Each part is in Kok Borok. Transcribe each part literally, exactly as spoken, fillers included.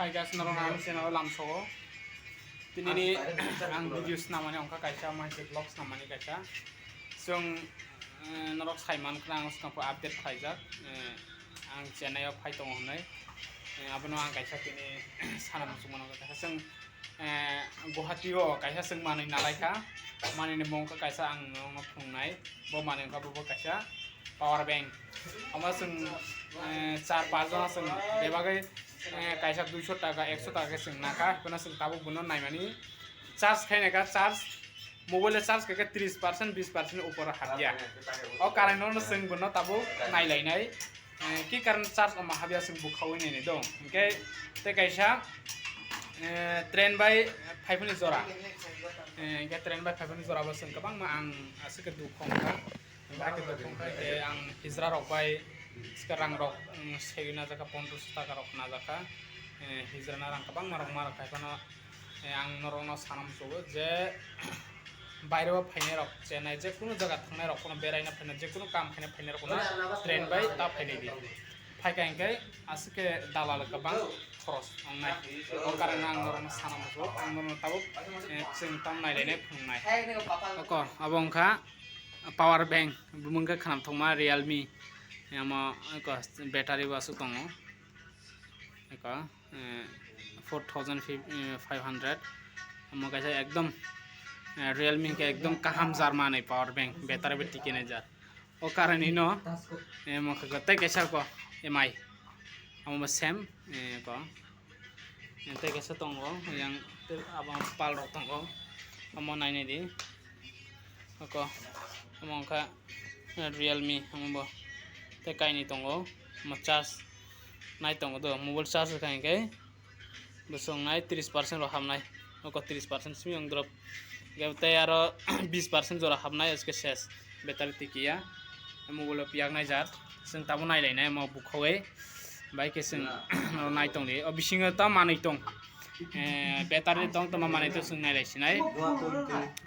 Hi guys, norok ang channel o lamsogo. Tinini ang video snamani ongkha kaisa, maise vlog snamani kaisa. Chwng, eh, norok saiman khna ang swkang update khlaijak. Eh, ang Chennai o phai tongo hwnwi. Eh, abono ang kaisa tini sana muchungmano kaisa. Chwng, eh, Guwahati o kaisa chwng manwi nalaikha. Manwini mung wngkha kaisa ang norokno phunuknai. Bo manwi wngkha bo, bo kaisa power bank. Omo chwng, eh, char pas jona chwng bebagwi, eh, kaisa duiso taka, ekso taka khe chwng nakha. Hwnkhe chwng tabuk bono naimani charge khainai kha, charge, mobile o charge khaikhe tris percent, bis percent upor hapya. O karai no chwng bono tabuk nailainai. Eh, ki karon charge omo hapya chwng bukhaui nainai do. Hwnkhe tei kaisa, eh, train bai phaifani jora. Eh, hwnkhe train bai phaifani jora bo chwng kwbangma ang aswk khe dukha wngkha. Hwnkhe ang hijra rok bai swkang rang rok, mm, segwi najak kha, pondroso taka rok najak kha. Eh, hijra na rang kwbangma rok ma rok khai phano, eh, ang norokno sana muchungo je baire o phainai rok, Chennai je kunu jaga thangnai rok, kono beraina phainai, je kunu kam khaina phainai rok no train bai ta phainai di. Phaikha hwnkhe aswk khe dalal kwbang khoros wngnai. O karon ang norokno sana muchungo, ang norokno tabuk, eh, chwng tam nailainai phunuknai. Oko, abo wngkha power bank, bumung khe khwnam thokma Realme, amo eko battery bo aswk tongo, eko, eh, four thousand five hundred, amo kaisa ekdom, eh, Realme khe ekdom kaham jar manwi power bank, battery bo tikinai jar. O karon hino, eh, amo khe tei kaisa ko M I, amo bo same, eh, ko. Tei kaisa tongo, yang tei abo pal rok tongo, omo nainai di. Oko, omo wngkha Realme, omo bo tei kainwi tongo, omo charge nai tongo do, mobile charge kha hwnkhe bwswk nai tris percent rok hapnai, oko tris percent simi wng drop, tei aro bis percent jora hapnai, aske ses. Battery tikiya, mobile o piyak nai jar, chwng tabuk nailainai omo bukhaui, bai khe chwng nai tongdi, o bisingo ta manwi tong, eh, battery tong tongma manwi tong chwng nailai sinai,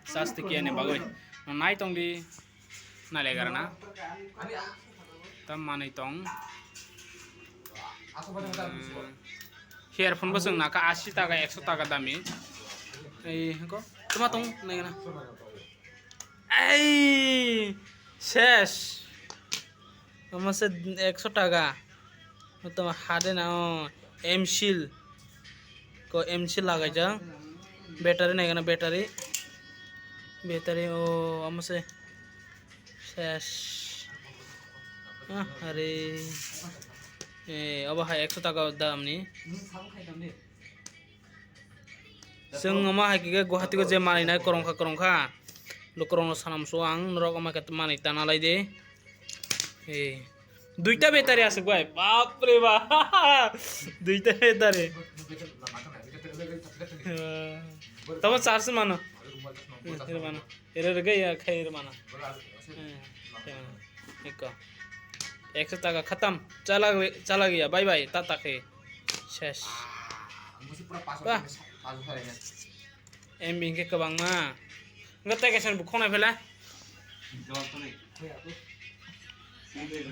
charge tikiya ni bagwi nai tongdi, nailai garana ta manwi tong. Hmm, earphone bo chwng nakha asi taka, ekso taka dami, ei ko tuma tong nai gana. Ei, ses. Omo se ekso taka. Tamo hade na o M seal. Ko M seal lagaijak. Battery nai gana battery. Battery o omo se ses. Ah, are. Eh, obo hai ekso taka dam ni. Chwng omo hai khe Guwahati o je manwi nai kwrwngkha kwrwngkha. Lukurokno sana muchungo ang, norok omo khe manwi tana lai di. Ei. Duita battery aswk bai. Bap re bap. Duita battery. Tamo charge mano. Ere mano. Ere rega ya khai ere mano. Eko. Ekso taka khatam. Chala chala gaya. Bye bye. Tata khe. Ses. Bah. M B hingke kwbangma. Hingke tei kaisa bo khonai phela.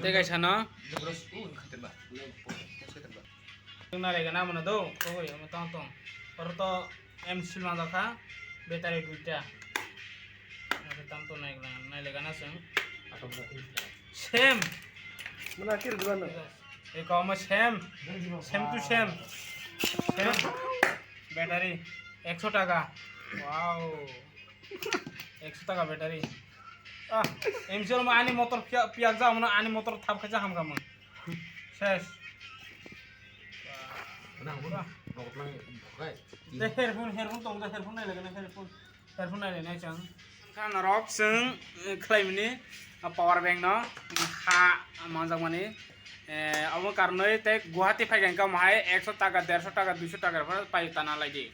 Tei kaisa no. Nai rega na mano do. Kogoi omo tong tong. Oro to M C manjakha. Battery duita. Tam to nai lega na chwng. Same. Muna kiri dua no. Eko omo same. Same to same. Same. Battery ekso taka. Wow. Ekso taka battery. Ah, M C ani motor piyak ja mano ani motor thap khaja hamkha mung. Ses. Nang bo nang bo nang bo kai. De headphone headphone tong de headphone nai lagana headphone. Headphone nai nai chang. Kha norok chwng khlai mani power bank no ha manjak mani. Eh, abo karnoi tei Guwahati phai kha hwnkhe omo hai ekso taka, derso taka, duiso taka rok phano pai tana lai di.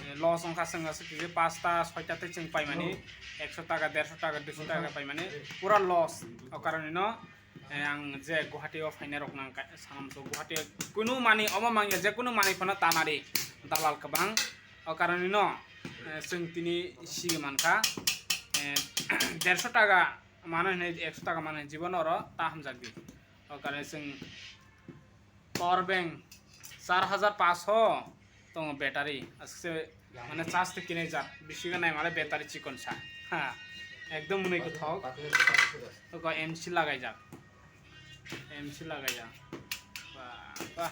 Eh, loss wngkha chwng aswk khe pasta, soita tei chwng pai mani ekso taka, derso taka, duiso taka pai mani pura loss. O karoni no, eh, ang je Guwahati o phainai rok nang ka-, sanam so Guwahati o kunu mani omo mangya je kunu mani phano tana di dalal kwbang. O karoni no, eh, chwng tini sigi mankha, eh, derso taka mano hinwi ekso taka mano hinwi jibono oro ta hamjak di. O karwi chwng power bank Char hajar paanch sho tongo battery. Aske mane charge te kinai jak. Bisi ga nai male battery chikon sa. Ha. Ekdom mwnwi kwthok. Oko M C lagai jak. M C lagai jak. Ba, ba.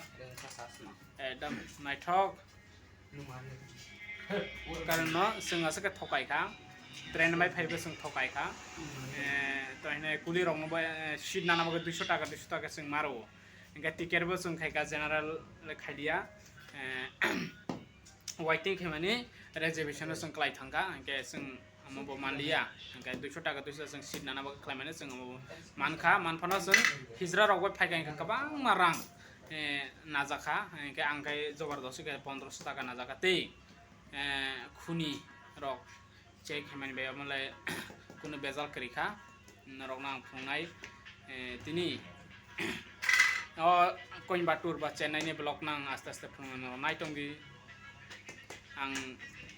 Ekdom naithok. Karon no chwng aswk khe thokai kha. Train bai phaibo chwng thokai kha. Eh, to hine kuli rokno bo, eh, seat nana bagwi duiso taka, duiso taka chwng maro. Hingke ticket bo chwng khaika general le khailia, eh, waiting khaimani reservation no chwng kwlai thangkha, hingke chwng omo bo manliya, hingke duiso taka duiso chwng seat nana bagwi khlaimani chwng omo bo mankha, manphano chwng hijra rok bai phaikha hingke kwbangma rang, eh, najakha, hingke ang khe jobar dosi khe pondroso taka najakha tei, eh, khuni rok check khaimani bai omo le kunu bejal kwrwi kha. Norokno ang phunuknai, eh, tini o Coimbatore ba Chennai ni vlog no ang aste aste phunuknai, norok nai tongdi. Ang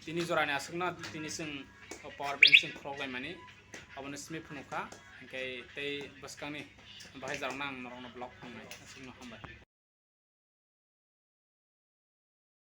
tini jorani aswkno tini chwng o power bank chwng khulok laimani, abono simi phunukha, hingke tei bwskangni bahai jarokno ang norokno vlog phunuknai, aswkno hambai.